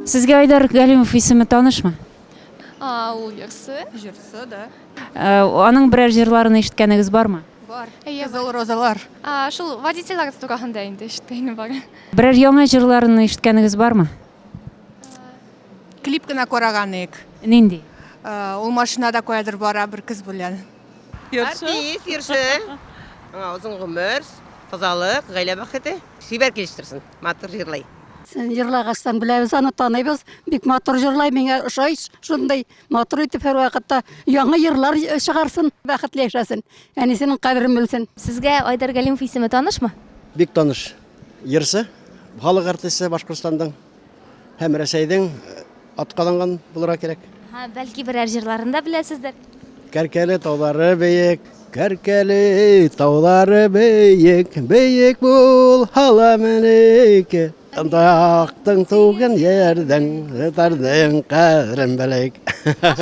Сезгә Айдар Галимов исеме танышмы? А, ул җырчы. Җырчы, да. Э, аның берәр җырларын ишеткәнегез бармы? Бар. Әйе, Кызыл розалар. А, шул водительләр турында инде ишеткәнем бар. Берәр яңа җырларын ишеткәнегез бармы? Клип кына караган идек. Нинди? Э, ул машинада каядыр бара бер кыз белән. Артист, җырчы. Аңа озын гомер, тазалык, гаилә бәхете. Чибәр килештерсен, матур җырлый. Син җырлагачтан беләбез, аны таныйбыз. Бик матур җырлый, миңа ошый шундый матур итеп һәрвакытта яңа җырлар чыгарсын, бәхетле яшәсен, әнисенең кадерен белсен. Сезгә Айдар Галимов исеме танышмы? Бик таныш. Җырчы, халык артисты Башкортстанның һәм Рәсәйнең атказанган булырга кирәк. Һа, бәлки берәр җырларын да беләсездер? Кәркәле таулары бөек, Кәркәле таулары бөек, бөек булһа менеке. Ындактың туган ердең, татарның кадерен белик.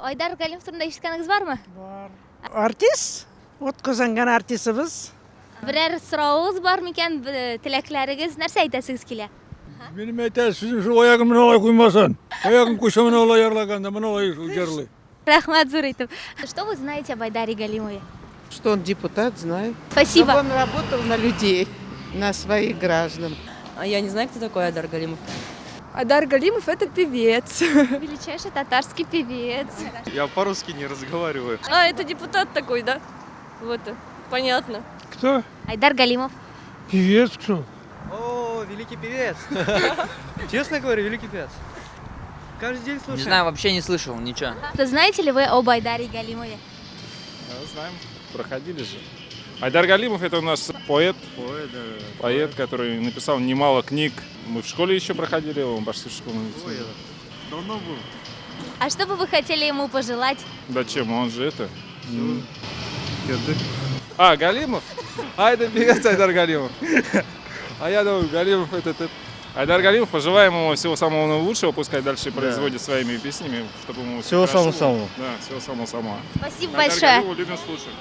Айдар Галимов турында ишеткәнегез бармы? Бар. Артист, ут казанган артистыбыз. Берәр соравыгыз бар микән, теләкләрегез, нәрсә әйтәсегез килә? Минем әйтә сүзем шул аягын менә алай куймасын. Аягын куйса менә алай ярлаганда, менә алай җырлый. Рәхмәт зур итеп. Что вы знаете об Айдаре Галимове? Что он депутат, знаю. Спасибо. Чтобы он работал на людей, на своих граждан. А я не знаю, кто такой Айдар Галимов. Айдар Галимов это певец. Величайший татарский певец. Я по-русски не разговариваю. А, это депутат такой, да? Вот, понятно. Кто? Айдар Галимов. Певец кто? О, великий певец. Честно говорю, великий певец. Каждый день слушаю. Не знаю, вообще не слышал ничего. Знаете ли вы об Айдаре Галимове? Знаем, проходили же. Айдар Галимов это у нас поэт, поэт, да, поэт, который написал немало книг. Мы в школе еще проходили, он пошли в школу. Ой, давно был. А что бы вы хотели ему пожелать? Да чем, он же это... А, Галимов? А, это певец Айдар Галимов. А я думаю, Галимов этот... Айдар Галимов, пожелаем ему всего самого наилучшего, пускай дальше да. производит своими песнями, чтобы ему всего самого-самого. Да, всего самого-самого. Спасибо Айдар большое. Галимова любим слушать.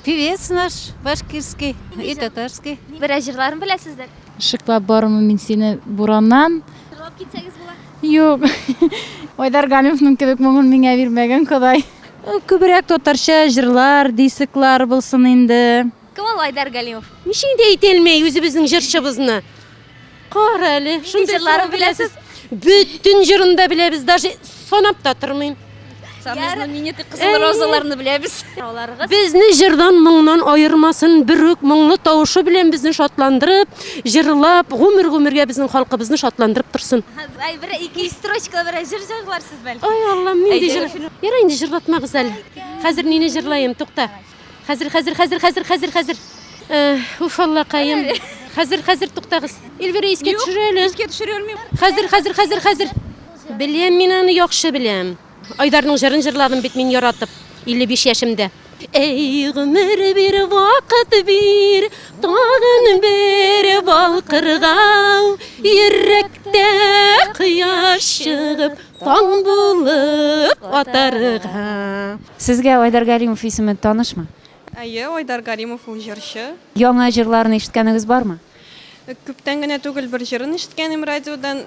Певец наш башкирский и татарский. Берәр җырларын беләсездер? Ышыклап барырмын мин сине бураннан. Җырлап китсәгез була. Юк. Айдар Галимовның кебек моңын миңа бирмәгән Ходай. Күбрәк татарча җырлар, дисклар булсын инде. Кем ул Айдар Галимов? Ничек инде әйтә алмый үзебезнең җырчыбызны? Кара әле, шундый җырларын беләсез? Бөтен җырын да беләбез, даже санап та тормыйм. Самый знаменитый Кызыл розаларны беләбез. Безне җырдан, моңнан аермасын, берүк моңлы тавышы белән безне шатландырып, җырлап, гомер-гомергә безнең халкыбызны шатландырып торсын. Ай, бер ике строчка бер җыр җырларсыз бәлки. Ай, Аллам, нинди җыр? Ярай инде җырлатмагыз әле. Хәзер нине җырлаем, тукта. Хәзер, хәзер, хәзер, хәзер, хәзер, хәзер. Э, уф, Аллакаем. Хәзер, хәзер туктагыз. Эльвира искә төшер әле. Искә төшерә алмыйм. Хәзер, хәзер, хәзер, хәзер. Беләм мин аны яхшы беләм. Айдарның җырын җырладым бит мин яратып, 55 яшемдә. Әй, гомер бир, вакыт бир, тагын бер балкырга, йөрәктә кояш чыгып, таң булып атарга. Сезгә Айдар Галимов исеме танышмы? Әйе, Айдар Галимов ул җырчы. Яңа җырларын ишеткәнегез бармы? Күптән генә түгел бер җырын ишеткәнем радиодан,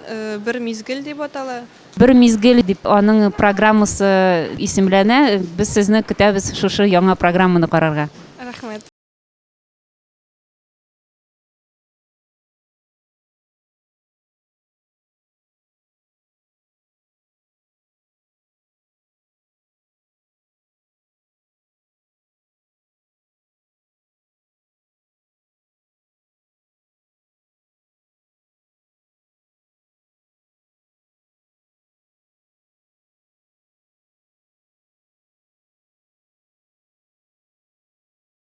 Бер мизгел дип атала. Бер мизгел дип аның программасы исемләнә. Без сезне көтәбез шушы яңа программаны карарга. Рәхмәт.